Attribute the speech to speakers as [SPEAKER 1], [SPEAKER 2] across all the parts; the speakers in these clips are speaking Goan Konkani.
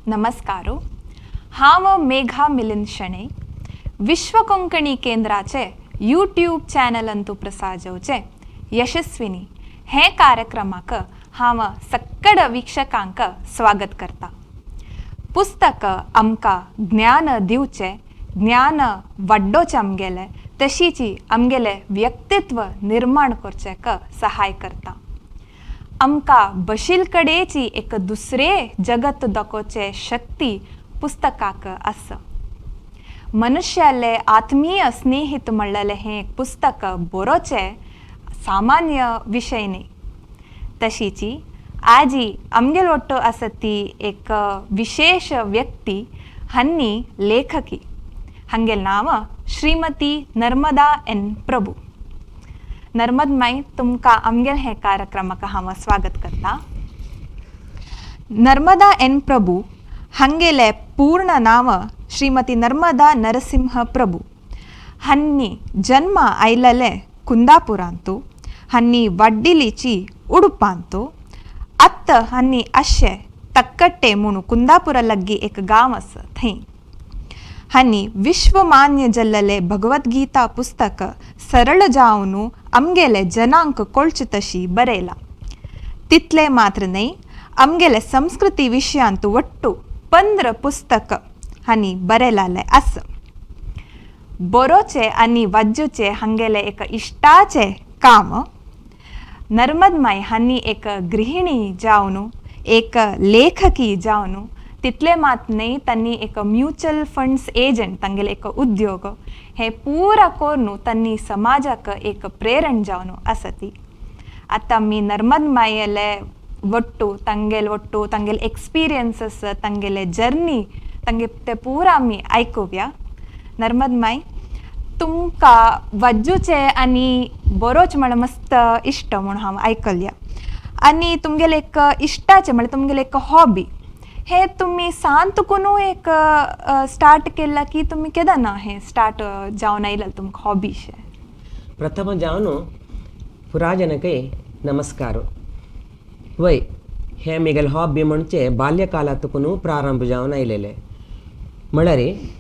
[SPEAKER 1] नमस्कारो. हांव मेघा मिलिंद शणै. विश्व कोंकणी केंद्राचे यूट्यूब चॅनलंतू प्रसाजवचे यशस्विनी हे कार्यक्रमाक हांव सक्कड वीक्षकांक स्वागत करता. पुस्तक आमकां ज्ञान दिवचें, ज्ञान वाडोवचें आमगेलें, तशीची आमगेलें व्यक्तित्व निर्माण करचेक सहाय करता. आमकां बशील कडेची एक दुसरे जगत दाखोवचे शक्ती पुस्तकाक आसा. मनुष्याले आत्मीय स्नेहित म्हणलेलें हें एक पुस्तक बरोवचें सामान्य विशय न्ही. तशीची आजी आमगेल ಒಟ್ಟು आसा ती एक विशेष व्यक्ती हन्नी लेखकी. हांगेल नांव श्रीमती नर्मदा एन प्रभू. नर्मद माई, तुमकां आमगेल हे कार्यक्रमाक हांव स्वागत करता. नर्मदा एन प्रभू हांगेले पूर्ण नांव श्रीमती नर्मदा नरसिंह प्रभू. हन्नी जन्म आयलेले कुंदापुरांतू, हन्नी वड्डिलीची उडुपांतू. अत्त हन्नी अशे तक्कट्टे म्हणू कुंदापुरा लग्गी एक गांव आसा थंय. हांणी विश्वमान्य जल्लले भगवद्गीता पुस्तक सरळ जावन आमगेले जनांक कळचे तशी बरयला. तितले मात्र न्हय, आमगेले संस्कृती विशयांत ಒಟ್ಟು 15 पुस्तक हांणी बरयलाले आसा. बरोवचें आनी वाज्जुचें हांगेलें एक इश्टाचें काम. नर्मद माई हांणी एक गृहिणी जावन, एक लेखकी जावन, तितले मात न्हय, तांणी एक म्युच्युअल फंड्स एजंट, तांगेले एक उद्योग हे पुरा करून तांणी समाजाक एक प्रेरण जावन आसा ती. आतां आमी नर्मद मायेले ಒಟ್ಟು ತಂगेल ಒಟ್ಟು ತಂगेल एक्सपिरियन्सीस, तांगेले जर्नी, तांगे ते पुरा आमी आयकुया. नर्मद माई, तुमकां वाज्जुचें आनी बरोवचें म्हळ्यार मस्त इश्ट म्हूण हांव आयकल्या आनी तुमगेलें एक इश्टाचें म्हळ्यार तुमगेलें एक हॉबी हे तुमी सान तुकून एक स्टार्ट केला की तुमी केदना हें स्टार्ट जावन आयलें तुमकां हॉबी शें?
[SPEAKER 2] ಪ್ರಥಮ जावन पुराजनके नमस्कार. वय, हे मिगेल हॉबी म्हणचे बाल्यकालातून प्रारंभ जावन आयलेले. म्हळ्यार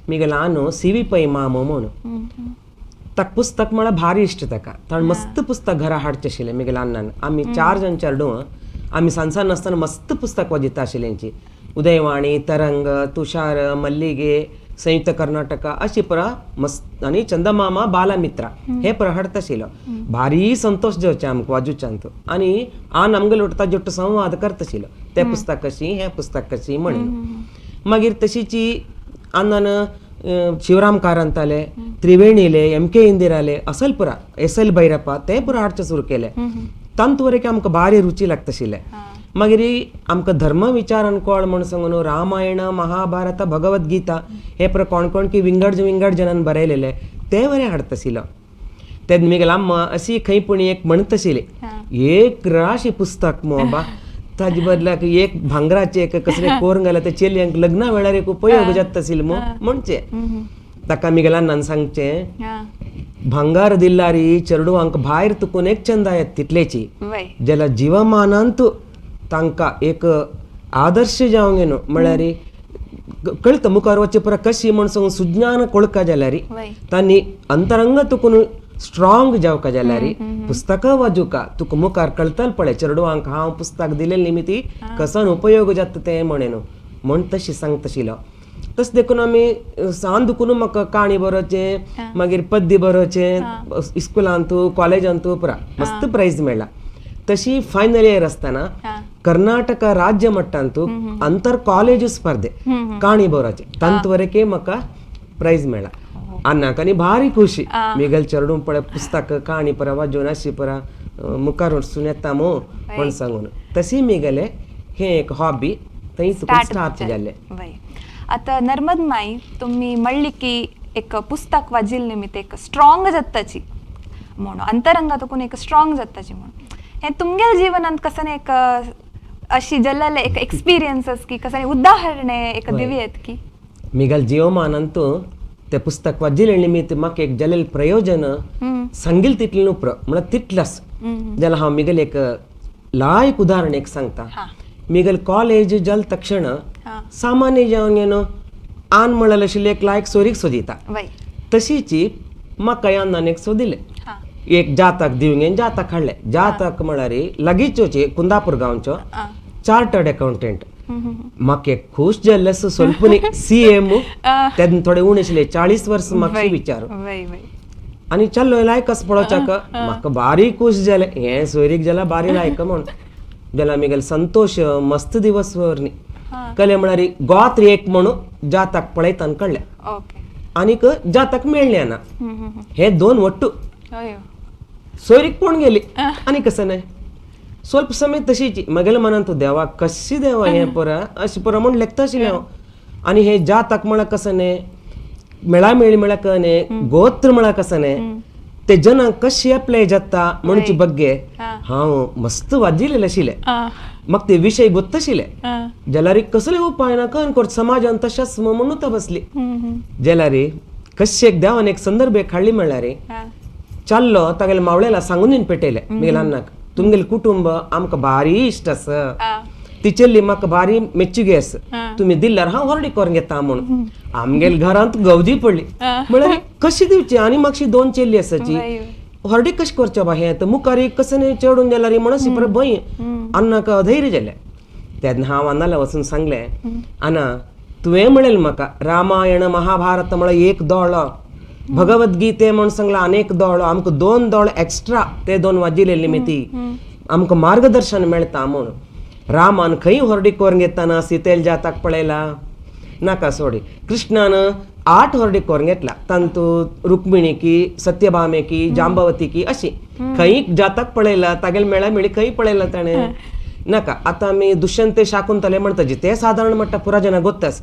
[SPEAKER 2] मिगेल आनो सी वी पै मामो म्हूण, ताका पुस्तक म्हळ्यार भारी इश्ट ताका. ताणें मस्त पुस्तक घरा हाडचें आशिल्लें. मिगेल अण्णान आमी चार जाण चेडूं, आमी सान सान आसतना मस्त पुस्तक वाजिता आशिल्लेंची. उदयवाणी, तरंग, तुषार, मल्लिगे, संयुक्त कर्नाटका अशी परा मस्त आनी चंदमामा, बालमित्र हे परा हाडता आशिल्लो. भारी संतोष जावचें आमकां वाजुच्यांत आनी आन आमगेले उठता जट्टू संवाद करता आशिल्लो, तें पुस्तक कशी, हें पुस्तक कशी म्हणून. मागीर तशीची अण्णान शिवराम कारंताले, त्रिवेणीले, एम के इंदिराले असल पुरा, एस एल भैरप्पा ते पुरा हाडचें सुरू केलें. तांतू वरवीं आमकां भारी रुची लागता आशिल्लें. मागीर आमकां धर्म विचारान कोळ म्हण सांगून रामायण, महाभारत, भगवद्गीता हे पुरा कोण कोण की विंगड विंगड जणान बरयलेले ते बरें हाडता आशिल्लो. तेन्ना मिगेल अम्मा अशी खंय पूण एक म्हणत आशिल्ली, एक राशी पुस्तक मो बा, ताजे बदलाक एक भांगराचे एक कसले कोर घाल्यार ते चेलयांक लग्ना वेळार एक उपयोग जाता आशिल्लो मो म्हणचे. ताका मिगेल अण्णान सांगचें, भांगार दिल्लारी चेडवांक भायर तुकून एक चंदा येता तितलेची, जाल्यार जिवमानांत तांकां एक आदर्श जावंक न्हू, म्हळ्यार कळटा मुखार वचचे पुरा कशी म्हण सांगून सुज्ञान कोळका जाल्यार, तांणी अंतरंग तुकून स्ट्रॉंग जावका जाल्यार पुस्तकां वाजुका तुका मुखार कळटलें. पळय चेडवांक हांव पुस्तक दिलें निमिती कसन उपयोग जाता तें म्हणेन म्हण तशें सांगता आशिल्लो. तशें देखून आमी सान दुखून म्हाका काणी बरोवचें, मागीर पद्य बरोवचें, इस्कुलांत कॉलेजांत पुरा मस्त प्रायज मेळ्ळा. तशी फायनल इयर आसतना कर्नाटक राज्य मट्टांत अंतर कॉलेज स्पर्धे काणी बरोवचे, तांत वरके म्हाका प्रायज मेळ्ळा. अण्णाक आनी भारी खुशी, मिगेल चेडूं पळय पुस्तक काणी परा वाजोवन अशी परा मुखार वचून येता मो म्हण सांगून. तशी मिगेले हें एक हॉबी थंय स्टार्ट जाल्लें.
[SPEAKER 1] वय, आतां नर्मद माई, तुमी म्हणली की एक पुस्तक वाजिल निमित्त एक स्ट्रॉंग जाताची म्हणून, अंतरंगा तुकून एक स्ट्रॉंग जाताची म्हणून, हें तुमगेल्या जीवनांत कसं एक अशी जल्लले एक एक्सपिरियन्सीस की कसं उदाहरणे एक दिवयेत की?
[SPEAKER 2] मिगल जीवमानांतू ते पुस्तक वाजिले निमित्त म्हाका एक जालेलें प्रयोजन सांगील तितलें न्हू प्र म्हळ्यार तितलेंच. जाल्यार हांव मिगेल एक लायक उदाहरण एक सांगता. मिगेल कॉलेज जाल तक्षण सामान्य जावन न्हू आन म्हणलें आशिल्लें एक लायक सोरीक सोदिता तशीची म्हाका अण्णान एक सोदिलें. एक जातक दिवन जातक हाडलें. जातक म्हळ्यार लागींचोच कुंदापूर गांवचो चार्टर्ड अकाउंटंट. म्हाका खूश जाल्लें आसा स्वल्प न्ही, CM तेन्ना थोडे उणें आशिल्ले 40 वर्सां म्हाका विचार आनी चल्लो लायक आसा पळोवच्याक. म्हाका बारी खूश जालें, हें सोयरीक जाल्यार बारी लायक म्हूण जाल्यार आमगेलो संतोश मस्त दिवस न्ही कले म्हळ्यार गोत्र एक म्हणून जातक पळयतान कळ्ळें आनीक जातक मेळ्ळें ना. हे दोन वट्टू सोयरीक कोण गेली आनी कसं न्हय स्वल्प समय तशीच म्हगेल्या मनांत देवा कशी देवा हें परा अशें परा म्हूण लेखता आशिल्लें हांव. आनी हे जातक म्हळ्यार कसं न्हय मेळा मेळी म्हळ्यार कळने गोत्र म्हळ्यार कसं न्हय ते जनांक कशी अप्लाय जाता म्हणचे बग्गे हांव मस्त वाजिल्लें आशिल्लें. म्हाका ते विशय गोत्त आशिल्ले जाल्यार कसले उपाय ना कन कर समाजान तशेंच म्हणून बसली. जाल्यार कशें एक देवान एक संदर्भ एक हाडली म्हळ्यार चाललो तागेले मावळेला सांगून दिवन पेटयलें म्हगेल्या अन्नाक, तुमगेलें कुटुंब आमकां भारी इश्ट आसा, ती चेल्ली म्हाका भारी मेच्चुगे आसा, तुमी दिल्यार हांव व्हरडी करून घेता म्हणून. आमगेले घरांत गवदी पडली म्हळ्यार कशी दिवची आनी मातशी दोन चेल्ली आसाची व्हरडी कशें करचें बा हें मुखार कसं न्ही चेडून जाल्यार म्हणून परत भंय अन्नाक अधैर्य जालें. तेन्ना हांव अन्नाला वचून सांगलें, अन्ना तुवें म्हणलें म्हाका रामायण महाभारत म्हळ्यार एक दोळो, भगवद्गीते म्हूण सांगला अनेक दोळो, आमकां दोन दोळ एक्स्ट्रा ते दोन वाजिल्ले निमित्ती आमकां मार्गदर्शन मेळटा म्हूण. रामान खंय व्हरडी करून घेतना सीतेल जाताक पळयला नाका सोडी, कृष्णान 8 व्हरडी करून घेतला तांतू रुक्मिणीकी सत्यभामेकी जांबवतीकी अशी खंय जाताक पळयला तागेले मेळा मेळी खंय पळयला ताणें नाका. आतां आमी दुष्यंते शाकुंतले म्हणटा जी ते सादारण म्हणटा पुरा जना गोत्तास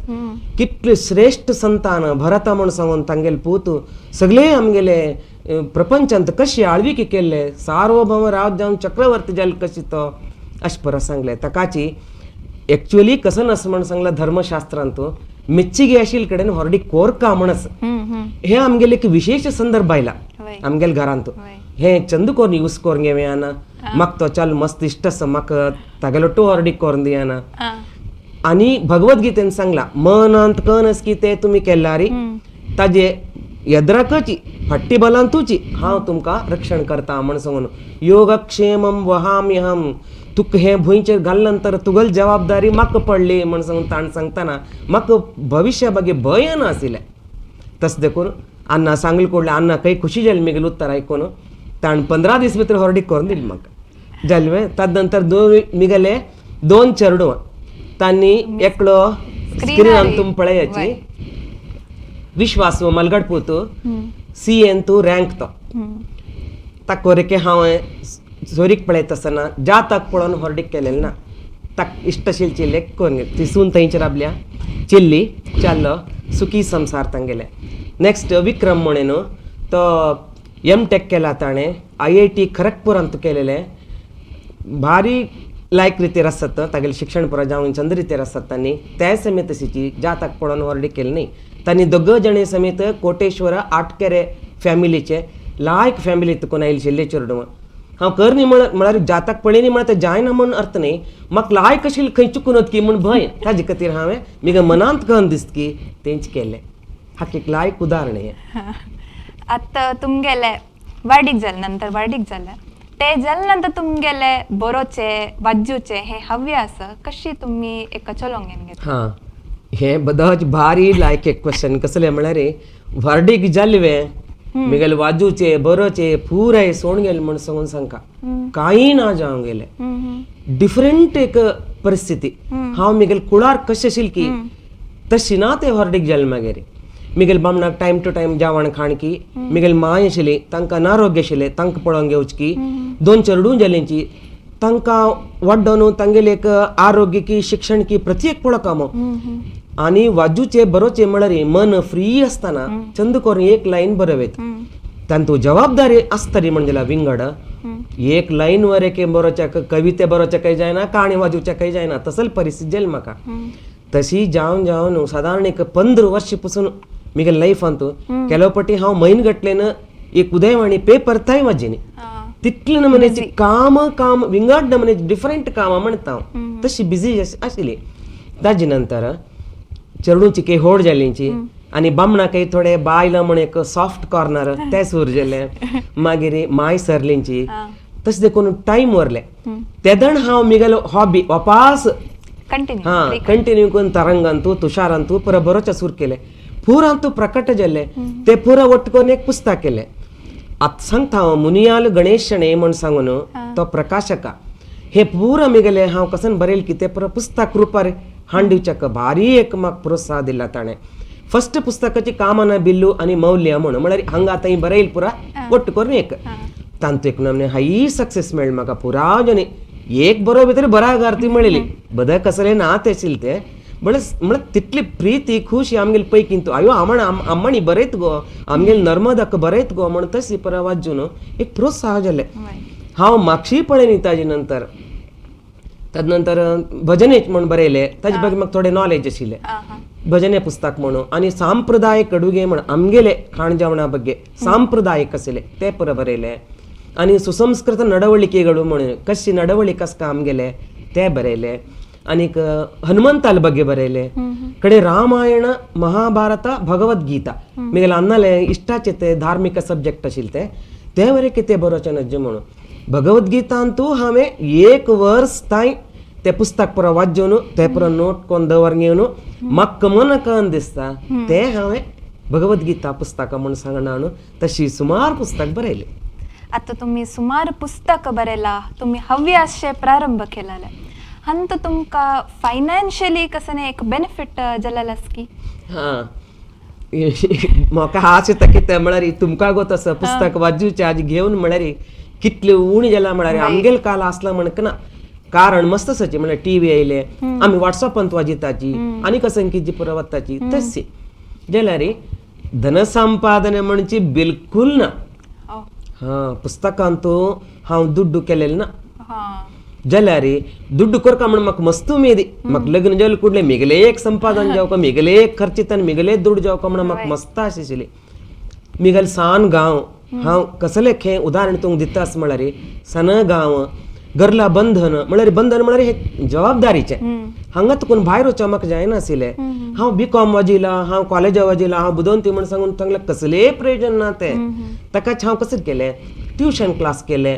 [SPEAKER 2] कितले श्रेश्ठ संतान भरता म्हूण सांगून तांगेले पूत सगळे आमगेले प्रपंचांत कशी आळविकी केल्ले सार्वभौम राज जावन चक्रवर्ती जाले कशी तो अशें परत सांगलें. ताकाची एक्चुअली कसं नास म्हण सांगला धर्मशास्त्रांत मेच्चिगे आशिल्ले कडेन व्हरडी कोरका म्हणस हे आमगेले एक विशेष संदर्भ आयला आमगेले घरांत. हे चंद कोरून यूज करून घेवया ना म्हाका तो चल मस्त इश्ट आसा म्हाका तागेलो टो व्हरडी करून दियाना. आनी भगवद्गीतेन सांगला मनांत कन की ते तुमी केल्यारी ताजे यद्राकची फाटी बलान तुची हांव तुमकां रक्षण करता म्हण सांगून योगक्षेमम वहाम्यहम तुका हें भुंयचेर घाल नंतर तुगल जबाबदारी म्हाका पडली म्हण सांगून ताण सांगतना म्हाका भविश्या बागे भंय ना आशिल्लें. तशें देखून अन्ना सांगले कोडले अन्ना खंय खुशी जाली मेगेलें उत्तर आयकून ताण 15 दीस भितर व्हरडी करून दिली म्हाका जालें. ताजे नंतर दोन मिगेले दोन चेडवां तांणी एकलो स्क्रिनार तुमी पळयाची विश्वास मलगड पूत CN तूं रँक तो ताका कोरेके हांवें सोरीक पळयता आसतना जाताक पळोवन व्हरडीक केलेलें ना ताका इश्ट आशिल्ली चेल्लेक करून ती सून थंयच राबल्या चेल्ली चाललो सुखी संवसार तांगेले. नेक्स्ट विक्रम म्हणे न्हू तो MTech केला ताणें IIT खरगपुरांत केलेलें भारी लायक रितीर आसत तागेलें शिक्षण पुरो जावन चंद रितीर आसत तांणी त्या समेत तशीची जाताक पळोवन व्हरडी केली न्ही. तांणी दोग जाणी समेत कोटेश्वर आटकेरे फॅमिलीचे लायक फॅमिली तुकून आयले शिल्ले चेडवां. हांव कर न्ही म्हळ्यार जाताक पळय न्ही म्हळ्यार तें जायना म्हूण अर्थ न्ही म्हाका लायक आशिल्लें खंय चुकून वतकी म्हूण भंय ताजे खातीर हांवें म्हगे मनांत कन दिसत की तेंच केलें. हाका एक लायक उदाहरण हें.
[SPEAKER 1] आतां तुमगेले वाडीक जालें नंतर वाडीक जालें ते जाले नंतर तुमगेले बरोचे वाज्जूचे हे हव्यास कशी तुमी एका चलोवंक घेतले?
[SPEAKER 2] हां हें बदच भारी लायक एक क्वेश्चन कसलें म्हळ्यार व्हरडीक जालें वे मिगेले वाजूचे बरोचे पुराय सोण गेले म्हूण सांगून सांगका कांय ना जावंक गेले डिफरंट एक परिस्थिती. हांव मिगेले कुळार कशें आशिल्लें की तशी ना ते व्हरडीक जालें. मागीर मिगेले बामणाक टायम टू टायम जेवण खाण की मिगेले मांय आशिल्ली तांकां अनारोग्य आशिल्लें तांकां पळोवंक घेवचें की दोन चेडूं जालींची तांकां वाड्डोन तांगेलें एक आरोग्य की शिक्षण की प्रत्येक पळोवंक मो. आनी वाजूचे बरोवचे म्हळ्यार मन फ्री आसतना चंद करून एक लायन बरोवयत तांतू जबाबदारी आसतली म्हण जाल्यार विंगड एक लायन वर एक बरोवच्याक कविते बरोवच्याकय जायना काणी वाजोवच्याकय जायना तसल परिस्थिती जाली म्हाका. तशी जावन जावन सादारण एक 15 वर्सां पसून म्हगे लायफांत केलो पटी हांव म्हयन गटलेन एक उदयवाणी पेपर थंय वाजिनी तितले नमुन्याची काम काम विंगड नमुन्याची डिफरंट कामां म्हणटा हांव तशी बिजी आशिल्ली. ताजे नंतर चेडूची काही होड जालींची आनी बामणाकय थोडे बायलां म्हण एक सॉफ्ट कॉर्नर ते सूर जाले. मागीर माय सरलींची तशें देखून टायम वरले तेदण हांव मिगेलो हॉबी वापास
[SPEAKER 1] कंटिन्यू
[SPEAKER 2] हां कंटिन्यू करून तरंगांतू तुषारांतू पुरा बरोच सूर केले पुरांतू प्रकट जाले ते पुरा ಒಟ್ಟು करून एक पुस्तक केले. आतां सांगता हांव मुनियाल गणेश शणै म्हण सांगून तो प्रकाशका हे पुरा मिगेले हांव कसन बरयल की ते पुरा पुस्तक रुपार हाण दिवच्याक भारी एक म्हाका प्रोत्साह दिला ताणें. फस्ट पुस्तकाची कामना बिल्लू आनी मौल्य म्हण म्हळ्यार हांगा आतां ही बरयल पुरा ಒಟ್ಟು करून एक तांतू एक नमने हाय सक्सेस मेळ्ळें म्हाका. पुरा जनी एक बरो भितर बरागार ती मेळ्ळी बदक कसले ना ते आशिल्ले ते म्हळ्यार तितली प्रिती खुशी आमगेले पैकीन तूं आयो आमण अम्माणी बरयत गो आमगेले नर्मदाक बरयत गो म्हण तशी परा वाजून एक प्रोत्साह जालें. हांव मागशी पळयनी ताजे नंतर तदनंतर भजनेच म्हण बरयले ताजे ಬಗ್ಗೆ म्हाका थोडें नॉलेज आशिल्लें भजने पुस्तक म्हणून आनी सांप्रदायिक अडुगे म्हण आमगेले खाण जेवणा ಬಗ್ಗೆ सांप्रदायिक आशिल्ले ते पुरा बरयले आनी सुसंस्कृत नडवಳಿಕೆಗಳು म्हणून कशी नडवಳಿಕೆ आसता आमगेले ते बरयले आनीक हनुमंताल ಬಗ್ಗೆ बरयले कडे रामायण महाभारत भगवद्गीता मिगेले अन्नाले इश्टाचे ते धार्मिक सब्जेक्ट आशिल्ले ते ते वरे कितें बरोवचें नज्जे म्हणून भगवद्गीतांतू हांवें एक वर्स तांय ते पुस्तक पुरा वाचून ते पुरा नोट कोन्न दवर घेवन म्हाका मनाक दिसता ते हांवें भगवद्गीता पुस्तकां म्हूण सांगना न्हू तशी सुमार पुस्तक बरयले.
[SPEAKER 1] आता तुम्ही सुमार पुस्तक बरयला, तुम्ही हव्यासशे प्रारंभ केलेले हंत तुमकां फायनान्शियली कसं एक बेनिफिट जालेलें आसा की?
[SPEAKER 2] हां म्हाका हास येता कितें म्हळ्यार तुमकां गो तसो पुस्तक वाचूचे आज घेवन म्हळ्यार कितले उणी जाला म्हळ्यार आमगेले काल आसला म्हणक ना कारण मस्त आसाची म्हळ्यार टी व्ही आयले आमी वॉट्सॅपांत वाजिताची आनी कसं कितें पुरा वताची तशी जाल्यार धनसंपादन म्हणजे बिलकुल ना. हां पुस्तकांतू हांव दुड्डू केलेलें ना जाल्यार दुड्डू करका म्हण म्हाका मस्त उमेदी म्हाका लग्न जालें कुडलें मिगेलें एक संपादन जावका मिगेलें एक खर्चित आनी मिगेलें दुड्ड जावका म्हण म्हाका मस्त आशिल्ली. मिगेले सान गांव हांव कसलें खें उदाहरण तुमकां दिता आसा म्हळ्यार सान गांव गरला बंधन म्हळ्यार बंधन म्हळ्यार हे जबाबदारीचें हांगा तुकून भायर वचूंक म्हाका जायनाशिल्लें. हांव बी कॉम वाजिला हांव कॉलेजा वाजिला हांव बुदवंती म्हण सांगून तांगेलें कसलें प्रयोजन ना तें ताकाच हांव कशें केलें ट्युशन क्लास केलें.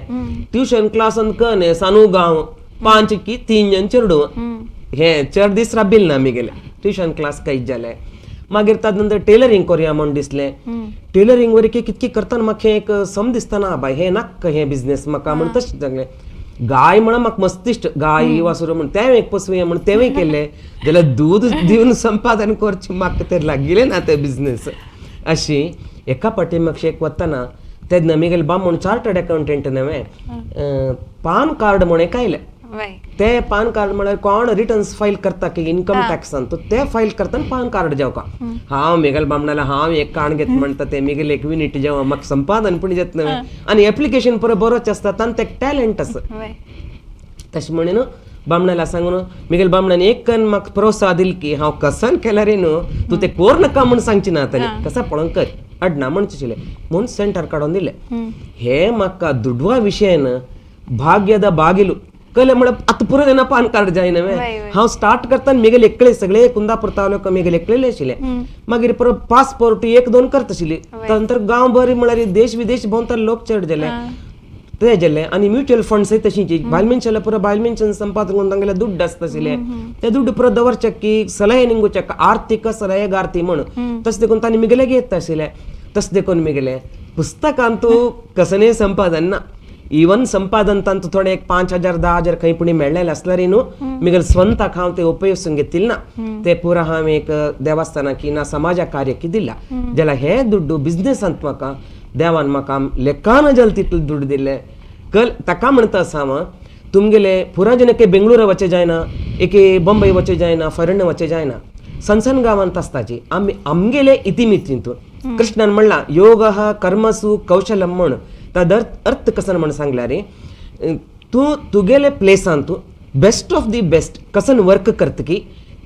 [SPEAKER 2] ट्युशन क्लासान कने सानू गांव 5 की 3 जण चेडूं हे चड दीस राबिल ना मिगेले ट्युशन क्लास कांयच जालें. मागीर ताजे नंतर टेलरींग करुया म्हण दिसलें. टेलरींग वरी कितकी करतना म्हाका एक सम दिसतना बाय हें नाका हें बिजनेस म्हाका म्हण तशें सांगलें. गाय म्हण म्हाका मस्त इश्ट गाय वासुरो म्हण तें एक पोसुया म्हण तेंवूय केलें जाल्यार दूद दिवन संपादन करचें म्हाका तें लागिल्लें ना तें बिजनेस. अशी एका फावटी म्हाका एक वतना तेन्ना मिगेले बामण चार्टर्ड अकावंटंट न्हय पान कार्ड म्हण एक आयलें ते पान कार्ड म्हळ्यार कोण रिटर्न्स फायल करता की इन्कम टॅक्सान तो ते फायल करतना पान कार्ड जेवका हांव मिगेले बामणाले हांव एक काण घेत म्हणटा ते मिगेले एक युनिट जेवा म्हाका संपादन पूण जाता न्हय आनी एप्लिकेशन पुरो बरोच आसता तांकां ते टॅलंट आसा तशें म्हणून बामणाला सांगून मिगेले बामणान एक म्हाका प्रोत्साह दिल की हांव कसन केल्यार न्हू तूं तें कोर नाका म्हूण सांगची ना ताणें कसा पळोवन कर अडना म्हणचें आशिल्लें म्हूण सेंटर काडून दिलें. हे म्हाका दुडवा विशयन भाग्यದ बागिಲು कळ्ळें म्हळ्यार आतां पुरो जायना पान कार्ड जाय न्हय हांव स्टार्ट करतना मिगेले एकले सगळे कुंदापूर तालुका मिगेले एकलेले आशिल्ले. मागीर परत पासपोर्ट 1 2 करता आशिल्ली नंतर गांवभर म्हळ्यार देश विदेश भोंवता लोक चड जाले ते जाले आनी म्युच्युअल फंड्सय तशींची बायल मनशाले पुरो बायल मनशान संपादन करून तांगेले दुड्ड आसता आशिल्ले ते दुड्ड पुरो दवरचे की सलहे निंगूचे आर्थीक सलहेगारती म्हण तशें देखून तांणी मिगेले घेत आशिल्ले. तशें देखून मिगेले पुस्तकांतू कसलें संपादन ना इवन संपादन तांतू थोडे एक 5,000 10,000 खंय पुणी मेळ्ळेले आसल्यार न्हू मिगेले स्वंताक हांव ते उपयोगसून घेतिल्ले ना ते पुरा हांव एक देवस्थानाक ना समाजा कार्याक दिला जाल्यार हे दुड्डू बिजनेसांत म्हाका देवान म्हाका लेखान जालें तितले दुड्ड दिले कल ताका म्हणटा आसा हांव तुमगेले पुरा जण एके बेंगळुरा वचें जायना एके बंबई वचें जायना फॉरेन वचें जायना सनसन गांवांत आसताची आमी आमगेले इतिमितींतून कृष्णान म्हणला योग कर्मसु कौशलम म्हण ताजो अर्थ कसन म्हण सांगल्यार तूं तुगेले प्लेसान तूं बेस्ट ऑफ the best कसन वर्क करता की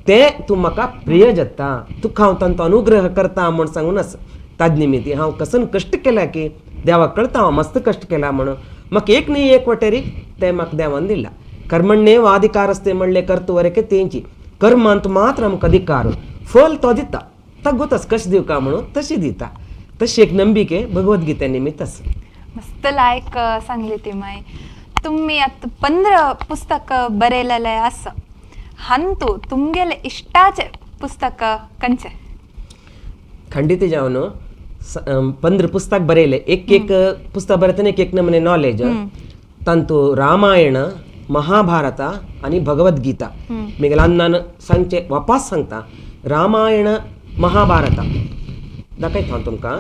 [SPEAKER 2] तें तूं म्हाका प्रिय जाता तुका हांव तांचो अनुग्रह करता म्हण सांगून आसा. ताजे निमित्ती हांव कसन कश्ट केल्या की देवाक कळटा हांव मस्त कश्ट केला म्हणून म्हाका एक न्ही एक वटेरी तें म्हाका देवान दिला. कर्मण्ये वाधिकारस्ते म्हणले कर्तुवरके तेंची कर्मांत मात्र आमकां अधिकार, फल तो दिता, ताका कशें दिवका म्हणून तशी दिता. तशी एक नंबिके भगवद्गीते निमित्त आसा.
[SPEAKER 1] मस्त लायक सांगली ती माय. तुम्ही आता 15 पुस्तक बरयलेले आसा, हंतु तुमगेले इष्टाचे पुस्तक कंचे?
[SPEAKER 2] खंडित जावन 15 पुस्तक बरयले. एक एक पुस्तक बरयतना एक एक नमुने नॉलेज. तांतू रामायण, महाभारत आनी भगवद्गीता. मिगेले अन्नान सांगचे वापास सांगता, रामायण महाभारत दाखयता हांव तुमकां.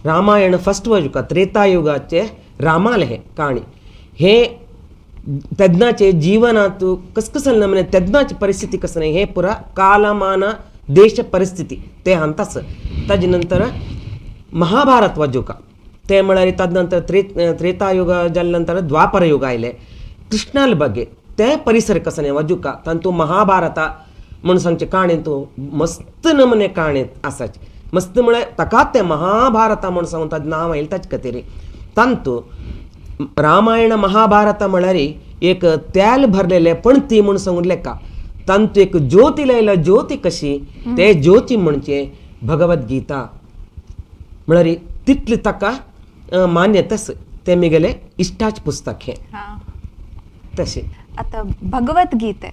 [SPEAKER 2] रामायण फस्ट वजुका त्रेतायुगाचे रामाले हे काणी, हे तेन्नाचे जीवनांत कसकसल नमुने तेन्नाची परिस्थिती कसं हे पुरा कालमान देश परिस्थिती ते हांतास. ताजे नंतर महाभारत वाजुका ते म्हळ्यार ताजे नंतर त्रेतायुग जाले नंतर द्वापर युग आयले, कृष्णाल ಬಗ್ಗೆ ते परिसर कसं न्ही वाजुका. तांतू महाभारता म्हूण सांगचे काणयेंत मस्त नमुने काणयेंत आसाचे. मस्त म्हळ्यार ताकाच ते महाभारता म्हूण सांगून ताजें नांव आयलें ताचे खातीर. तांतू रामायण महाभारत म्हळ्यार एक तेल भरलेले पणती म्हूण सांगून लेखा. तांतू एक ज्योती लायल्या, ज्योती कशी ते ज्योती म्हणजे भगवद्गीता म्हळ्यार तितली ताका मान्यता आसा. तें मिगेलें इश्टाचें पुस्तक हें. तशें.
[SPEAKER 1] आता भगवद्गीते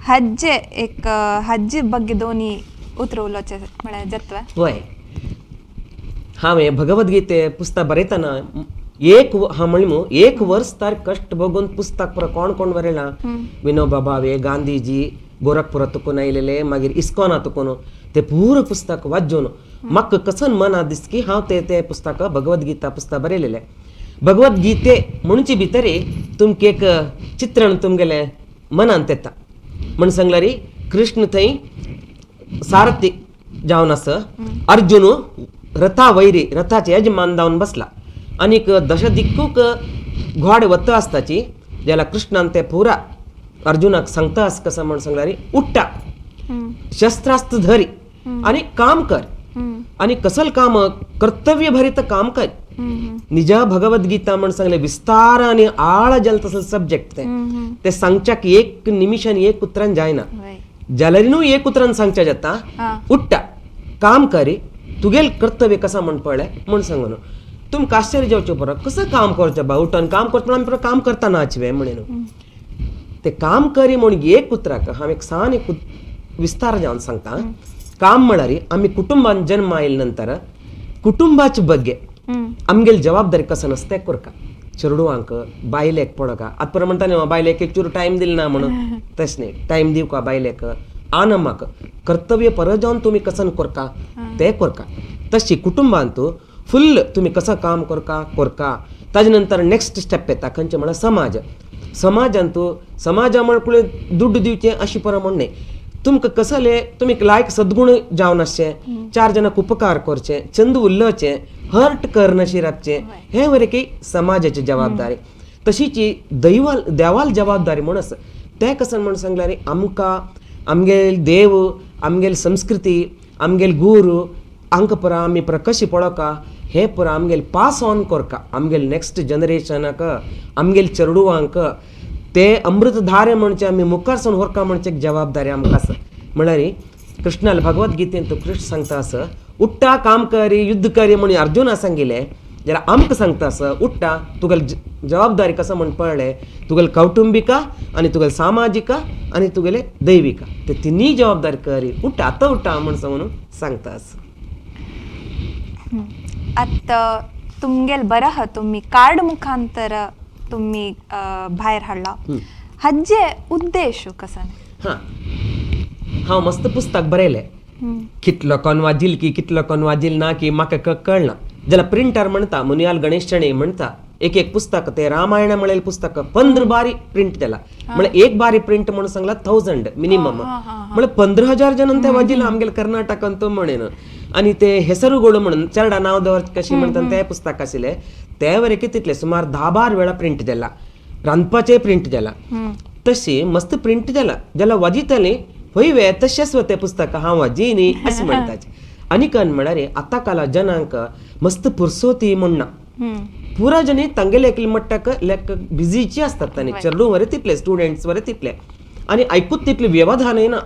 [SPEAKER 1] हज्जे एक हज्जे ಬಗ್ಗೆ दोनी उतर उलोवचें म्हळ्यार जातलें?
[SPEAKER 2] वय, हांवें भगवद्गीते पुस्तक बरयतना एक हांव म्हणलें एक वर्स तार कश्ट भोगून पुस्तक पुरो कोण कोण बरयलां, विनोबा भावे, गांधीजी, गोरखपुरा तुकून आयलेले, मागीर इस्कॉना तुकून ते पुरो पुस्तक वाचून म्हाका कसन मना दिसता की हांव ते ते पुस्तक भगवद्गीता पुस्तक बरयलेलें. भगवद्गीते म्हणचे भितर तुमकां एक चित्रण तुमगेलें मनांत येता. म्हण सांगल्यार कृष्ण थंय सारथी जावन आसा, अर्जुन रथा वैरी रथाचे यजमान जावन बसला आनीक दशदिक्कूक घोडे वता आसताची. जाल्यार कृष्णान ते पुरा अर्जुनाक सांगता आसा कसं म्हण सांगल्यार उट्टा, शस्त्रास्त्र धरी आनी काम कर, आनी कसल काम कर्तव्य भरीत काम कर. निजा भगवद्गीता म्हण सांगले विस्तार आनी आळ जाल तसो सब्जेक्ट ते ते सांगच्याक एक निमिशान एक उतरान जायना, जाल्यार न्हू एक उतरान सांगच्या जाता. उट्टा काम करी, तुगेल कर्तव्य कसा म्हण पळय म्हण सांगून तुमकां आश्चर्य जावचें बरो कसं काम करचें बा, उठून काम करता आमी काम करता नाचवे म्हणून ते काम करी म्हूण एक उतराक हांव एक सान एक विस्तार जावन सांगता. काम म्हळ्यार आमी कुटुंबान जन्म आयले नंतर कुटुंबाचे ಬಗ್ಗೆ आमगेली जबाबदारी कसं आसता तें करका. चेडवांक बायलेक पळोवका, आतां परत म्हणटा न्ही बायलेक एक चूर टायम दिल ना म्हणून, तशें न्ही, टायम दिवका बायलेक आनमाक कर्तव्य परत जावन तुमी कसन करका ते करका. तशी कुटुंबांत फुल्ल तुमी कसं काम करका करका. ताजे नंतर नेक्स्ट स्टेप येता खंयचें म्हळ्यार समाज. समाजांत समाजा म्हळ्यार दुड्ड दिवचें अशें परत म्हण न्ही, तुमकां कसले तुमी लायक सद्गुण जावन आसचें, चार जाणांक उपकार करचें, चंद उलोवचें, हर्ट करनाशी रावचें, हें बरें की समाजाची जबाबदारी. तशीच दैवाल देवाल जबाबदारी म्हूण आसा. तें कसं म्हण सांगल्यार आमकां आमगेल देव, आमगेल संस्कृती, आमगेल गुरू हांकां पुरा आमी पुरा कशी पळोवका हें पुरा आमगेल पास ऑन करका आमगेल नेक्स्ट जनरेशनाक, आमगेल चेडवांक ते अमृतधारे म्हणचे आमी मुखार सून व्हरका म्हणचे एक जबाबदारी आमकां आसा. म्हळ्यार कृष्णाल भगवद्गीतेंत कृष्ण सांगता आसा उट्टा काम करी युद्ध करी म्हणून अर्जुना सांगिल्लें, जाल्यार आमकां सांगता आसा उट्टा तुगेली जबाबदारी कसो म्हण पळय, तुगेली कौटुंबिका आनी तुगेली सामाजिका आनी तुगेले दैविका ते तिनूय जबाबदारी करी उट्टा आतां उट्टा म्हण सांगून सांगता आसा.
[SPEAKER 1] आतां तुमगेल बरह तुमी कार्ड मुखांतर तुमी भायर हाडला, हाजे उद्देश कसो?
[SPEAKER 2] हां, हांव मस्त पुस्तक बरयलें, कितलो कोण वाजील की कितलो कोण वाजील ना की म्हाका कळना. जाल्यार प्रिंटर म्हणटा मुनियाल गणेश शणै म्हणटा एक एक पुस्तक ते रामायण म्हणलेलें पुस्तक 15 बारी प्रिंट केला, म्हळ्यार एक बारी प्रिंट म्हणून सांगला 1000 मिनिमम, म्हळ्यार 15,000 जणां ते वाजील आमगेले कर्नाटकांत तो म्हणेन. आनी ते हेसरुगोळ म्हणून चेरडा नांव दवर कशी म्हणटा ते पुस्तक आशिल्लें ते वरेकी तितले सुमार 10-12 वेळा प्रिंट जाला, रांदपाचें प्रिंट जाला, तशी मस्त प्रिंट जाला. जाल्यार वाजिताली हय वे तशेंच तें पुस्तक हांव वाजी न्ही अशें म्हणटाचे. आनी कन म्हळ्यार आतां काला जनांक मस्त पुरसोती म्हण ना, पुरा जनी तांगेले एकले मट्टाक लेक बिजीची आसतात तांणी, चेडूं वरे तितले स्टुडंट्स वरे तितले. आनी आयकूच तितलें व्यवधानय ना.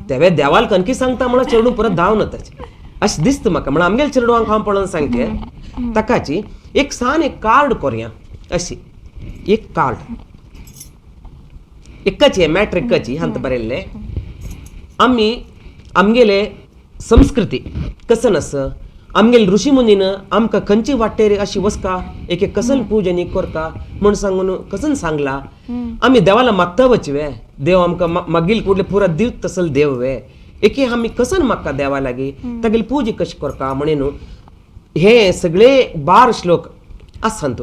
[SPEAKER 2] तेवे देवाल कनकी सांगता म्हळ्यार चेडूं परत धांवन वताचें अशें दिसता म्हाका. म्हळ्यार आमगेले चेडवांक हांव पळोवन सांगचें ताकाची एक सान एक कार्ड कोरया अशी एक कार्ड एकच मॅट्रिकची हांत बरयल्लें आमी आमगेले संस्कृती कसन आसा, आमगेले ऋषी मुनीन आमकां खंयची वाटेर अशी वसका एक एक कसन पुजनी करता म्हूण सांगून कसन सांगला. आमी देवाला मागता वच वे देव आमकां मागील कुडले पुरा दिवत तसल देव वे एके आमी कसन मागता देवा लागीं तागेली पुजा कशी करता म्हणून हे सगळे 12 श्लोक आसात.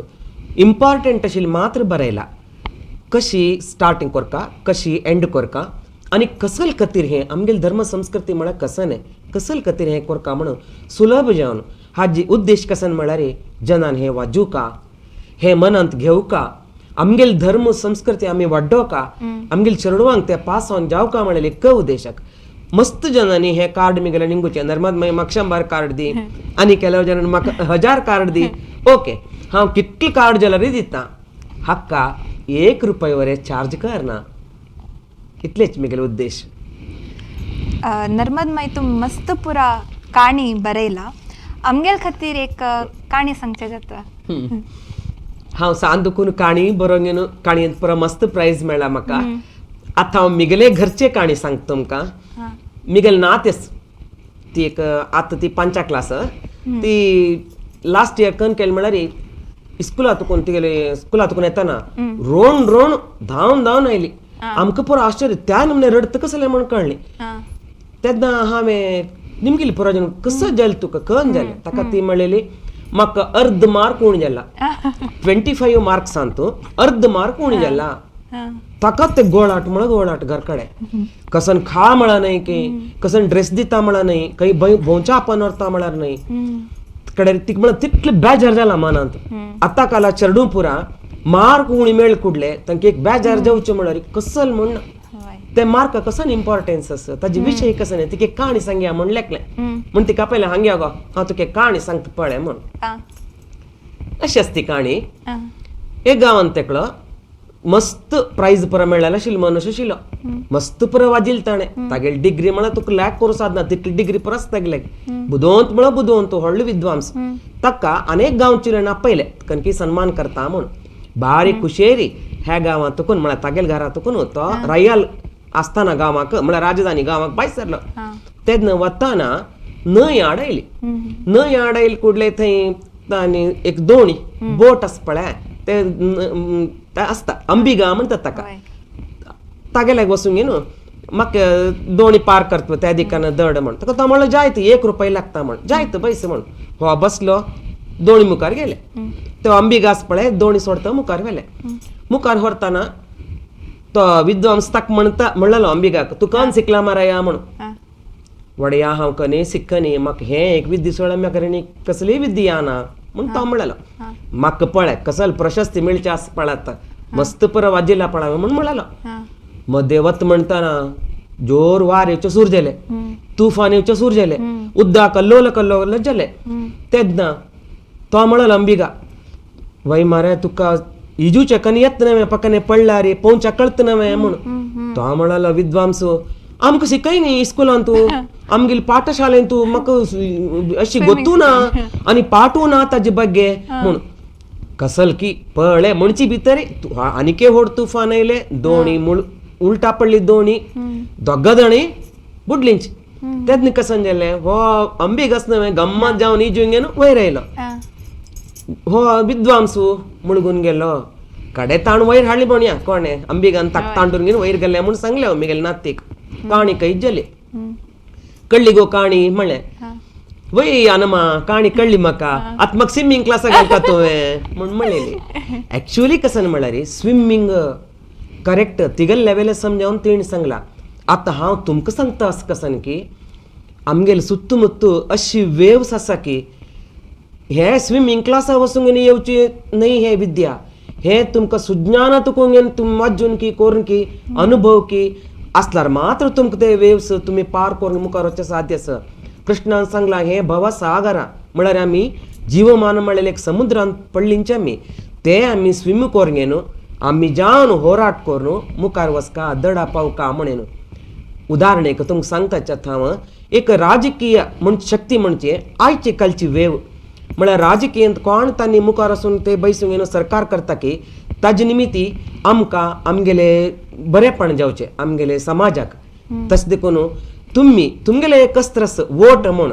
[SPEAKER 2] इम्पॉर्टंट आशिल्लें मात्र बरयला कशी स्टार्टिंग करता कशी एंड करता आनी कसल खातीर हें आमगेले धर्म संस्कृती म्हळ्यार कसन कसल खातीर हें करता म्हणून सुलभ जावन हाजी उद्देश कसन म्हळ्यार जनान हें वाजूका हें मनांत घेवका आमगेले धर्म संस्कृती आमी वाडोवका आमगेले चेडवांक ते पास ऑन जावका म्हळ्यार एक उद्देशाक मस्त जनांनी हें कार्ड मिगेलें निंगूचें नर्मद मागीर म्हाका 100 कार्ड दी आनी केल्या जणांनी म्हाका 1000 कार्ड दी. ओके हांव कितलें कार्ड जाल्यार दिता हाका 1 रुपया वरे चार्ज करना. इतलेच मिगेले उद्देश.
[SPEAKER 1] नर्मद माई तूं मस्त पुरा काणी बरयला आमगेल खातीर एक काणी सांगचें जाता.
[SPEAKER 2] हांव सान दुखून काणी बरोवन घेवन काणयेंत पुरा मस्त प्रायज मेळ्ळा म्हाका. आतां हांव मिगेले घरचे काणी सांगता तुमकां. मिगेल नातेस ती एक आतां ती 5 क्लास ती लास्ट इयर कन केलें म्हळ्यार स्कुला तुकून तिगेले स्कुला तुकून येताना रोण रोण धांवन धांवन आयली. आमकां पुरो आश्चर्य त्या नमने रडत कसलें म्हूण कळ्ळें. तेन्ना हांवें निमगेली पुरो जण कसो जालें तुका कन जालें ताका ती म्हणलेली म्हाका अर्द मार्क उणें जाला 25 मार्क्सान तूं अर्द मार्क उणें जाला. ताका ते गोळाट म्हळ्यार गोळाट घर कडेन कसन खा म्हळा न्हय की कसन ड्रेस दिता म्हळा न्हय खंय भोंवच्या आपण व्हरता म्हळ्यार न्हय कडे तिका म्हळ्यार तितलें बेजार जाला मनांत. आतां काला चेडूं पुरा मार्क उणी मेळ कुडले तांकां एक बेजार जावचें म्हळ्यार कसल म्हण ते मार्क कसन इम्पॉर्टन्स आसा ताजे विशय कसो न्हय तिका काणी सांगया म्हण लेखलें म्हण तिका पयलें हांगया गो हांव तुका काणी सांगता पळय म्हण. अशी आसा ती काणी. एक गांवांत तेकलो मस्त प्रायज पुरा मेळ्ळेलो आशिल्लो मनुष्य आशिल्लो मस्त पुरा वाजिल्लो ताणें तागेली डिग्री म्हळ्यार तुका लॅक करूं सादना तितली डिग्री पुरा आसा तागेले बुदवंत म्हळ्यार बुदवंत व्हडलो विद्वांस. ताका अनेक गांवचे आपयले कनकी सन्मान करता म्हूण बारीक खुशेरी ह्या गांवांत तुकून म्हळ्यार तागेल्या घरा तुकून तो रयाल आसतना गांवाक म्हळ्यार राजधानी गांवाक भायर सरलो. तेन्ना वताना न्हंय आड आयली. न्हंय आड आयली कुडले थंय आनी एक दोणी बोट आसा पळय ते आसता अंबिगा म्हणटात ताका तागेल्याक वचून घेवन म्हाका दोणी पार करता त्या दिकान दड म्हण ताका तो म्हणलो जायत 1 रुपया लागता म्हण जायत पयशे म्हण हो बसलो दोणी मुखार गेले तो अंबिगा आसा पळय दोणी सोडता मुखार व्हेले. मुखार व्हरतना तो विद्वांस ताका म्हणटा म्हणलेलो अंबिगाक तूं कन शिकला माराया म्हणून वडया हांव कनी सिक्कनी म्हाका हें एक विद्या सोडल्या म्हाका रे कसलीय विद्या ना म्हूण तो म्हणलेलो. म्हाका पळय कसल प्रशस्ती मेळची आसा पळय आतां मस्त पुरो वाजिल्ला पळय म्हूण म्हणलेलो. मदेवत म्हणटाना जोर वार येवचे सूर जाले तुफान येवचे सूर जाले उद्दा कल्लोल कल्लोल जाले. तेन्ना तो म्हणलो अंबिगा वय मारे तुका इजूचे कनी येत नवें पकने पडला रे पोंवच्या कळत नवें म्हूण. तो म्हणलो विद्वांस आमकां शिकय न्ही इस्कुलान तूं आमगेली पाठशाळेन तूं म्हाका अशी गोतू ना आनी पाठू ना ताजे बग्गे म्हूण कसल की पळय म्हणची भितर आनीक व्हड तुफान आयले दोणी उलटा पडली दोणी दोगा जाणी बुडलींच. तेन्ना कसन जालें हो अंबिगास नवें गम्मत जावन इजून घेवन वयर आयलो. हो विद्वांसू मुळगून गेलो कडे ताण वयर हाडली म्हणया कोणें अंबिगान ताक तांडून घेवन वयर गेले म्हूण सांगलें हांव मिगेले नातीक काणी खंय जाली कळ्ळी गो काणी म्हणलें वय अनमा काणी कळ्ळी म्हाका आतां म्हाका स्विमींग क्लासाक घालता तुवें म्हूण म्हणलेली. एक्चुअली कसन म्हळ्यार स्विमींग करेक्ट तिगेले लेवल समजावन तिणें सांगला. आतां हांव तुमकां सांगता अशें कसन की आमगेले सुत्तू मुत्तू अशी वेव्स आसा की हे स्विमींग क्लासा वचूंक येवची न्हय हे विद्या हे तुमकां सुज्ञाना तुकून घेवन तुमी वाजून की करून की अनुभव की आसल्यार मात्र तुमकां ते वेव्स तुमी पार करून मुखार वचचें साध्य आसा. कृष्णान सांगलां हें भवसागरा म्हळ्यार आमी जीवमान म्हणलें एक समुद्रांत पडलींचे आमी ते आमी स्विम करून घेवन आमी जावन होराट करून मुखार वचका दडा पावका म्हणून. उदाहरणेक तुमकां सांगताच्यात हांव एक राजकीय म्हण शक्ती म्हणजे आयची कालची वेव म्हळ्यार राजकीयांत कोण तांणी मुखार वचून ते बैसून येवन सरकार करता की ताजे निमित्ती आमकां आमगेले बरेपण जावचें आमगेले समाजाक. तशें देखून तुमी तुमगेले कस्त्रस वोट म्हूण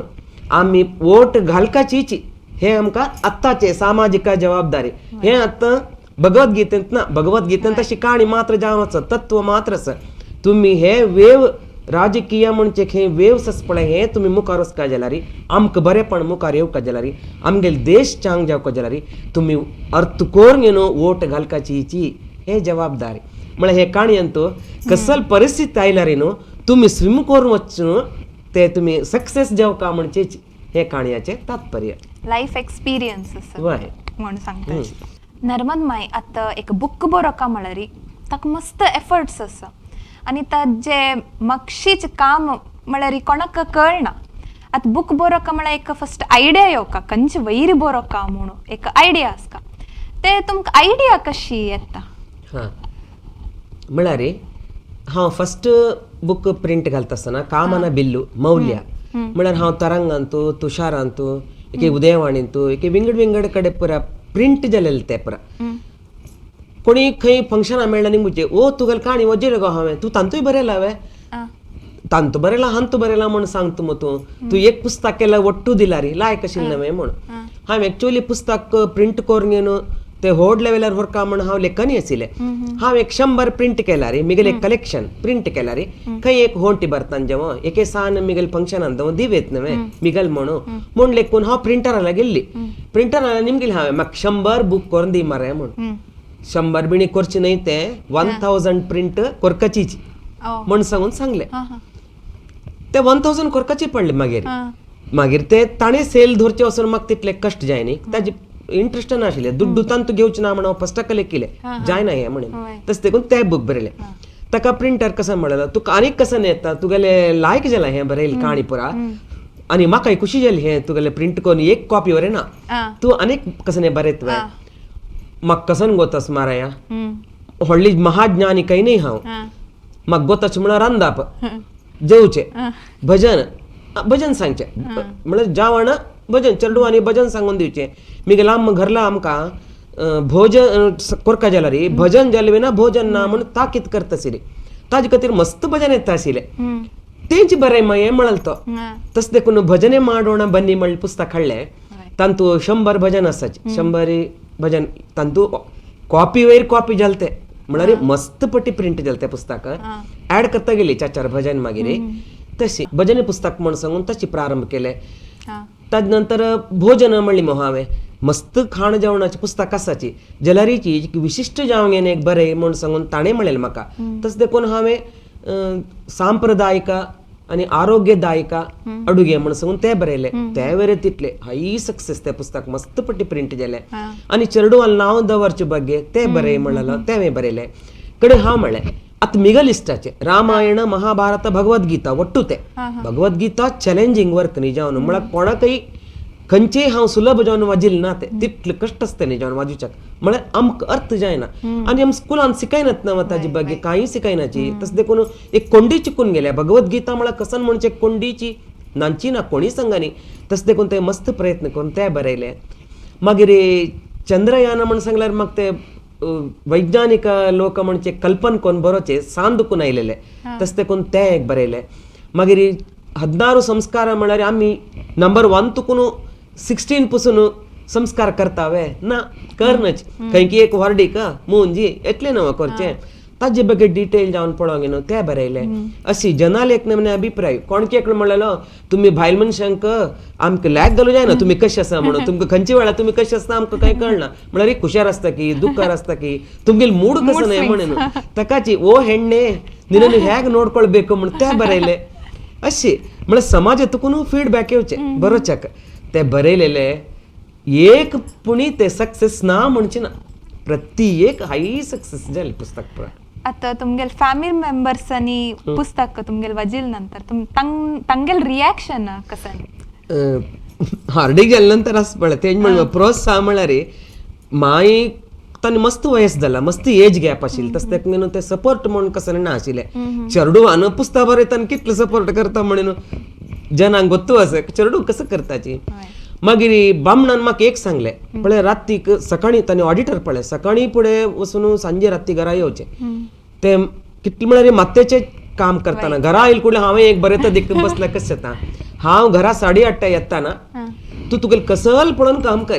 [SPEAKER 2] आमी वोट घालकाचीच हे आमकां आत्ताचे सामाजीक जबाबदारी. हे आतां भगवद्गीतेंत ना, भगवद्गीतेंत तशी काणी मात्र जावन आसा, तत्व मात्र आसा. तुमी हे वेव राजकीय म्हणजे हे वेव पळय हे तुमी मुखार वचका जाल्यार आमकां बरेपण मुखार येवका जाल्यार आमगेले देश चांग जावका जाल्यार तुमी अर्थ करून न्हू वोट घालकाची हे जबाबदारी. म्हळ्यार हे काणयेंत कसल परिस्थिती आयल्यार न्हू तुमी स्विम करून वचून ते तुमी सक्सेस जावका म्हणचेच हे काणयाचें तात्पर्य.
[SPEAKER 1] लायफ एक्सपिरियन्स
[SPEAKER 2] वय
[SPEAKER 1] म्हणून सांगता. नर्मद माय आतां एक बुक बरोवका म्हळ्यार ताका मस्त एफर्ट्स आसा आनी ताजे मक्षीच काम म्हळ्यार कोणाक कळना. आतां बुक बरोवका म्हळ्यार एक फस्ट आयडिया येवका खंयचे वयर बरोवका म्हणून एक आयडिया आसता, ते तुमकां आयडिया कशी येता?
[SPEAKER 2] हां म्हळ्यार हांव फस्ट बूक प्रिंट घालता आसतना कामना बिल्लू मौल्य म्हळ्यार हांव तरंगांतू तुषारांतू एके उदयवाणींतू एके विंगड विंगड कडेन पुरा प्रिंट जालेले ते पुरा. कोणी खंय फंक्शनां मेळ्ळा न्ही म्हणजे ओ तुगेले काणी वजेर गो हांवें तूं तांतूय बरयला हांवें तांतू बरयला हांतू बरयला म्हूण सांगता मग तूं तूं एक पुस्तक केल्यार वट्टू दिला रे लायक आशिल्लें नवें म्हूण. हांवें एक्चुअली पुस्तक प्रिंट करून घेवन ते व्हड लेवलार व्हरका म्हूण हांव लेखनी आशिल्लें. हांव एक 100 प्रिंट केला रे मिगेले कलेक्शन प्रिंट केला रे खंय एक होंटी भरतान जेवण एके सान मिगेल फंक्शनान दिवेत नवें मिगल म्हणून म्हूण लेखून हांव प्रिंटरा गेल्ली. प्रिंटरा निमगेली हांवें म्हाका 100 बूक करून दी मरे म्हूण. 100 बिणी करची न्हय ते 1000 प्रिंट कोरकाचीच म्हूण सांगून सांगलें. ते 1000 कोरकाची पडले मागीर. मागीर ते ताणें सेल धरचे वचून म्हाका तितले कश्ट जाय न्ही, ताजे इंट्रस्ट नाशिल्ले, दुड्डू तांतू घेवचें ना म्हण हांव फस्टाक केलें जायना हें म्हणून. तशें देखून ते बूक बरयले. ताका प्रिंटर कसो म्हणलेलो तुका आनीक कसो येता तुगेले लायक जालां हें बरयलें काणी पुरा आनी म्हाकाय खुशी जाली हें तुगेलें प्रिंट करून एक कॉपी बरयना ना तूं आनीक कसो बरयत वय म्हाका कसन गोतस माराया व्हडली महाज्ञानी काही न्ही हांव म्हाका गोताच म्हळ्यार रांदाप जेवचें भजन भजन सांगचें म्हळ्यार जेवण भजन चेडवांनी भजन सांगून दिवचें. मिगेले आम घरला आमकां भोजन कोरका जाल्यार भजन जालें विना भोजन ना म्हूण ताकीत करता आशिल्ली, ताजे खातीर मस्त भजन येता आशिल्लें तेंच बरें मागीर म्हणल तो. तशें देखून भजने ಮಾಡೋಣ बन्नी म्हणलें पुस्तक हाडलें तांतू 100 भजन आसाचे 100 भजन तांतू कॉपी वयर कॉपी जालें तें म्हळ्यार मस्त पटी प्रिंट जालें तें पुस्तक ऍड करता गेली 4 भजन मागीर तशी भजन पुस्तक म्हण सांगून तशी प्रारंभ केलें. ताजे नंतर भोजन म्हणली मग हांवें मस्त खाण जेवणाचें पुस्तक आसाची जाल्यारीची विशिश्ट जावंक येना एक बरें म्हूण सांगून ताणें म्हणलें म्हाका. तशें देखून हांवें सांप्रदायिक आनी आरोग्यदायक अडुगे म्हूण सांगून तें बरयलें. तें बरें तितलें हाय सक्सेस तें पुस्तक मस्त पट्टी प्रिंट जालें. आनी चेडवान नांव दवरचे बगे तें बरें म्हणलें तें हांवें बरयलें. कडेन हांव म्हणलें आतां मिगल इश्टाचें रामायण महाभारत भगवद्गीता वट्टू तें भगवद्गीता चॅलेंजींग वर्क न्ही जावन म्हळ्यार कोणाकय खंयचेय हांव सुलभ जावन वाजिल्लें ना तें तितलें कश्ट आसता न्ही जावन वाजूच्याक म्हळ्यार आमकां अर्थ जायना आनी आम स्कुलान शिकयनात ना ताजे ಬಗ್ಗೆ कांय शिकयनाची. तशें देखून एक कोंडी चिकून गेल्या भगवद्गीता म्हळ्यार कसन म्हणचे कोंडीची नांची ना कोणी सांगानी. तशें देखून ते मस्त प्रयत्न करून ते बरयले. मागीर चंद्रयान म्हण सांगल्यार म्हाका ते वैज्ञानिक लोक म्हणचे कल्पन करून बरोवचे सांद दुखून आयलेले तशें देखून ते एक बरयले. मागीर 16 संस्कार म्हळ्यार आमी नंबर 1 तुकून 16 पसून संस्कार करतावे ना करनच खंय की एक व्हर्डीक मुंजी येतलें न्हू करचें ताजे बगे डिटेल जावन पळोवंक न्हू ते बरयले. अशी जनालेख म्हणे अभिप्राय कोण की एकलो म्हणलेलो तुमी भायल मनशांक आमकां लॅक घालूं जायना तुमी कशें आसा म्हणून तुमकां खंयच्या वेळार तुमी कशें आसता आमकां कांय कळना म्हळ्यार एक हुशार आसता की दुख्खार आसता की तुमगेले मूड कसो न्हय म्हणून ताकाची ओ हेण्णे निन्न हॅग नोडಕೊಳ್ಬೇಕು म्हण ते बरयले. अशी म्हळ्यार समाज तुकून फिडबॅक येवचें बरोवच्याक ते बरयलेले एक पुणी ते सक्सेस ना म्हणचे ना प्रति एक हाय सक्सेस जालें पुस्तक पुरा.
[SPEAKER 1] आतां तुमगेले फॅमिली मेंबर्सांनी पुस्तक तुमगेले वाजिल नंतर तंगेल रिॲक्शन कसं?
[SPEAKER 2] हार्डीक जाले नंतर आस पळय तें म्हणल्यार प्रोत्साह म्हळ्यार माई तांणी मस्त वयस जाला, मस्त एज गॅप आशिल्ली, तस तेका न्हू ते सपोर्ट म्हणून कसं ना आशिल्ले. चेडवान पुस्तक बरयताना कितले सपोर्ट करता म्हणून जनांक गोत्तू आसा चेडू कसं करताची. मागीर बामणान म्हाका एक सांगलें, पळय रातीक सकाळी ताणें ऑडिटर पळय सकाळी फुडें वचून सांजे राती घरा येवचें, ते कितले म्हळ्यार मात्याचें काम करतना घरा आयल कुडलें हांवें एक बरें तर दिक बसल्या कशें जाता, हांव घरा 8:30 येताना तूं तुगेलें कसल पळोवन काम कर,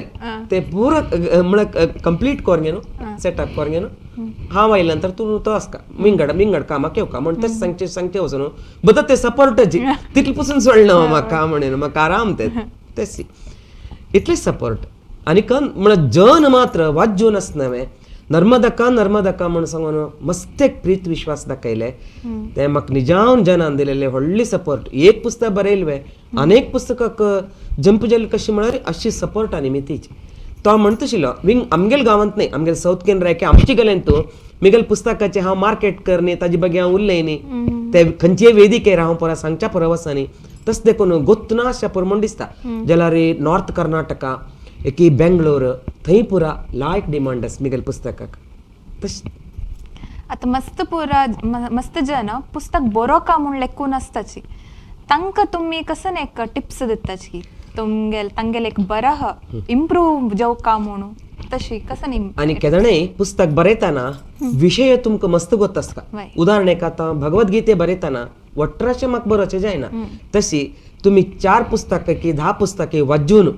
[SPEAKER 2] ते पुरो म्हळ्यार कंप्लीट कर न्हू, सेटअप कर न्हू, हांव आयल्या नंतर तूं तो आसका मिंगड मिंगड कामाक येवका म्हण तें सांगचें सांगचें वचून बद ते सपोर्टाची तितलें पसून सोडना म्हाका म्हणून म्हाका आराम ते तेसी इतलें सपोर्ट. आनी कन म्हळ्यार जन मात्र वाज्जून आसना वे नर्मदका नर्मदका म्हण सांगून मस्त एक प्रीत विश्वास दाखयले, ते म्हाका निजावन जनान दिलेले व्हडली सपोर्ट. एक पुस्तक बरयले अनेक पुस्तकाक जंप जाली कशी म्हळ्यार अशी सपोर्ट आनी मितीची. तो म्हणतशिल्लो विंग आमगेल गांवांत न्हय, आमगेल सावथ केनरा की आमचे गेल्यान तूं मिगेल पुस्तकाचें हांव मार्केट कर न्ही, ताजे बगे हांव उरलें न्ही, ते खंयचेय वेदिकेर हांव परत सांगच्या परत वचना, तस देखून गोत्तना अशें पुरो म्हण दिसता. जाल्यार नॉर्थ कर्नाटका एकी बेंगलोर थंय पुरा लायक डिमांड आसा मिगेल पुस्तकाक. तशें
[SPEAKER 1] आतां मस्त पुरा मस्त जन पुस्तक बरोवका म्हूण लेखून आसताची, तांकां तुमी कसन एक टिप्स दिताची तुमगेल तांगेले एक बरह इम्प्रूव जावका म्हणून तशी कसं?
[SPEAKER 2] आनी केदणेय पुस्तक बरयतना विशय तुमकां मस्त गोत आसता. उदाहरण एक आतां भगवद्गीते बरयतना वट्राशें म्हाका बरोवचें जायना, तशी तुमी 4 पुस्तकां की 10 पुस्तकां वाजून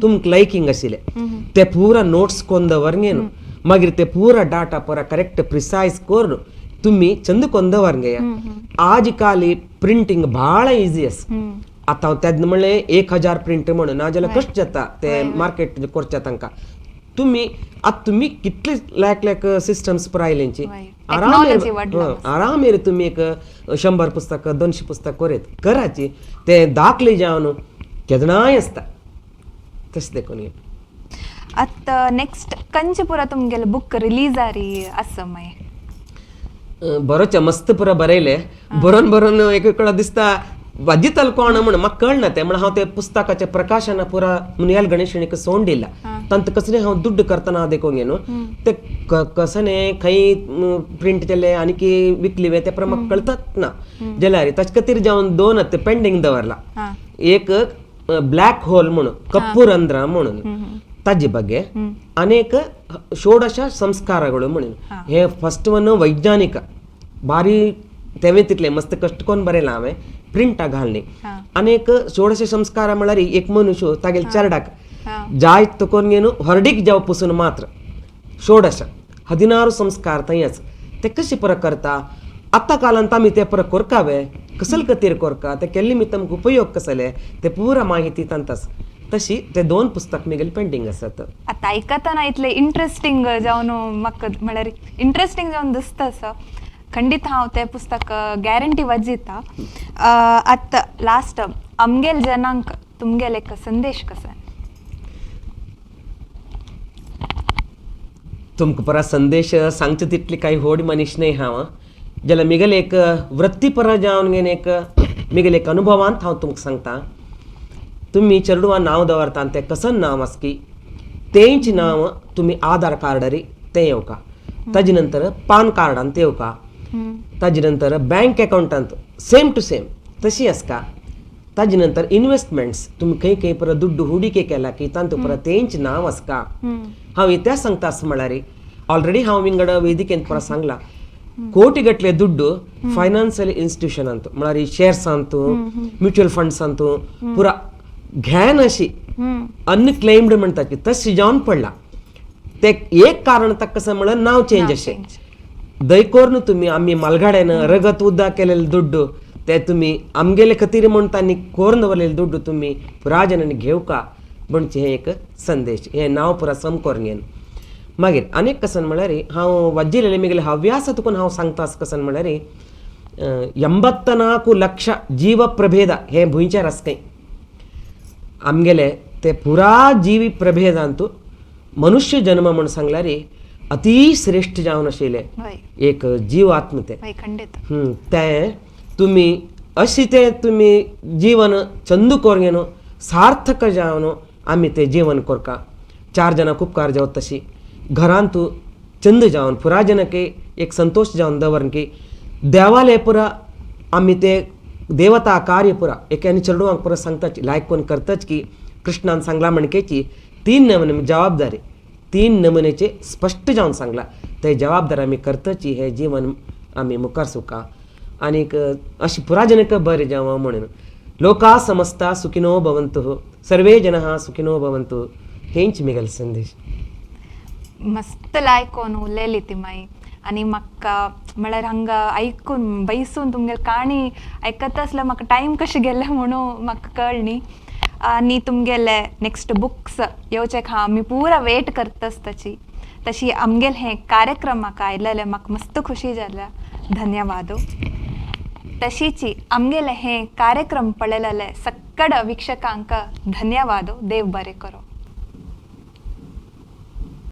[SPEAKER 2] तुमकां लायकींग आशिल्लें ते पुरा नोट्स कोन्न दवरगे न्हू, मागीर ते पुरा डाटा पुरा करेक्ट प्रिसायज करून तुमी चंद कोन्न दवरगे. आज काल प्रिंटींग भाळ इजी आसा. आतां तेन्ना म्हणलें 1000 प्रिंट म्हणून नाजाल्यार कश्ट जाता ते मार्केट करचे तांकां. तुमी आतां तुमी कितले लायक लायक सिस्टम्स पुरा आयलेंची आरामेर तुमी एक 100 पुस्तक 200 पुस्तक करत कराची ते दाखले जावन केदनाय आसता तशें देखून.
[SPEAKER 1] आतां नेक्स्ट कंचे पुरा तुमगेले बुक रिलीज आरी आसा मागीर?
[SPEAKER 2] बरोचे मस्त पुरा बरयले, बरोवन बरोवन एक कडेन दिसता वाजितल कोण म्हण म्हाका कळना तें, म्हण हांव ते पुस्तकाचें प्रकाशन पुरा मुनियाल गणेशणीक सोंड दिला. तांत कसलें हांव दुड्ड करतना देखून न्हू ते कसने खंय प्रिंट केले आनी की विकली वे ते प्रमाण कळतात ना. जाल्यार ताचे खातीर जावन 2 ते पेंडींग दवरला. एक ब्लॅक होल म्हणून कपूरंध्र म्हणून ताजे ಬಗ್ಗೆ, ಅನೇಕ ಷೋಡಶ ಸಂಸ್ಕಾರಗಳು म्हणून. हे फर्स्ट वन वैज्ञानिक भारी तेवें तितलें मस्त कश्ट करून बरयलां हांवें प्रिंटा घालणी. अनेक षोडश संस्कार म्हळ्यार एक मनुष्य तागेले चेरडाक जाय तकोन घेवन हरडीक जावं पसून मात्र षोडश 16 संस्कार थंयच ते कशें परत करता. आतां कालांत आमी ते परत कोरकावे कसल खातीर कोरका ते केल्ले निमित्त आमकां उपयोग कसले ते पुरा माहिती तांतास. तशी ते 2 पुस्तक मिगेले पेंडींग आसात.
[SPEAKER 1] आतां आयकतना इतलें इंट्रस्टींग जावन म्हाका म्हळ्यार इंट्रस्टींग जावन दिसता आसा, खंडीत हांव तें पुस्तक गॅरंटी वाजिता. आतां लास्ट आमगेल जनांक तुमगेले एक संदेश कसो?
[SPEAKER 2] तुमकां परत संदेश सांगचे तितली कांय व्हड मनीस न्हय हांव, जाल्यार मिगेले एक वृत्ती परत जावन घेवन एक मिगेले एक अनुभवांत हांव तुमकां सांगता. तुमी चेडवां नांव दवरता आनी तें कसन नांव आसकी तेंच नांव तुमी आधार कार्डार तें येवका, ताजे नंतर पान कार्डान तें येवका, ताजे नंतर बँक अकावंटांत सेम टू सेम तशी आसका, ताजे नंतर इनवेस्टमेंट्स तुमी खंय खंय परत दुड्ड हुडिके केला की तांतू परत तेंच नांव आसका. हांव इतिहास सांगता आसा म्हळ्यार ऑलरेडी हांव विंगड वेदिकेंत परत सांगला कोटिगಟ್ಟಲೆ ದುಡ್ಡು ಫೈನಾನ್ಷಿಯಲ್ ಇನ್ಸ್ಟಿಟ್ಯೂಷನ್ ಅಂತ म्हळ्यार शेअर्स ಅಂತು म्युच्युअल फंड्स ಅಂತು पुरा घ्यान अशी अनक्लेम्ड म्हणटा की तशी जावन पडला. ते एक कारण ताका कसं म्हळ्यार नांव चेंज अशें दयकोरून तुमी आमी मालगाड्यान रगत उद्दा केलेले दुड्डू ते तुमी आमगेले खातीर म्हूण तांणी कोरून दवरलेले दुड्डू तुमी पुरा जनांनी घेवका म्हणचे हें एक संदेश हें नांव पुरा सम करून घेवन. मागीर आनीक कसन म्हळ्यार हांव वज्जिलेले मिगेले हव्यास तुकून हांव सांगता कसन म्हळ्यार 84 ಲಕ್ಷ ಜೀವ ಪ್ರಭೇದ हे भुंयचेर आसा खंय आमगेले ते पुरा जीवी प्रभेद अंतू मनुष्य जन्म म्हूण सांगल्यार अति श्रेष्ठ जावन आशिल्लें एक जीव आत्म तें तें तुमी अशें तें तुमी जीवन चंद करून घेवन सार्थक जावन आमी तें जीवन करका. 4 जाणां उपकार जावं तशी घरांत चंद जावन पुराजनके एक संतोष जावन दवरन की देवाले पुरा आमी ते देवता कार्य पुरा एकाने चेडवांक पुरा सांगताच लायक कोण करताच की कृष्णान सांगला म्हणकेची तीन नमुने जबाबदारी तीन नमुनेचे स्पश्ट जावन सांगला ते जबाबदारी आमी करताची हे जीवन आमी मुखार सुका आनीक अशें पुराजनक बरें जावं म्हणून लोका समस्ता सुखिनो भवन्तु सर्वे जनाः सुखिनो भवन्तु हेंच मिगल संदेश.
[SPEAKER 1] मस्त लायकोन उलयली ती माई आनी म्हाका म्हळ्यार हांगा आयकून बैसून तुमगेले काणी आयकता आसल्यार म्हाका टायम कशें गेलें म्हणून म्हाका कळ्ळें न्ही. आनी तुमगेले नेक्स्ट बुक्स येवचे खा आमी पुरा वेट करताच ताची. तशी आमगेले हे कार्यक्रम म्हाका आयलेले म्हाका मस्त खुशी जाल्या, धन्यवाद. तशीची आमगेले हे कार्यक्रम पळयलेले सक्कड वीक्षकांक धन्यवाद. देव बरें करो.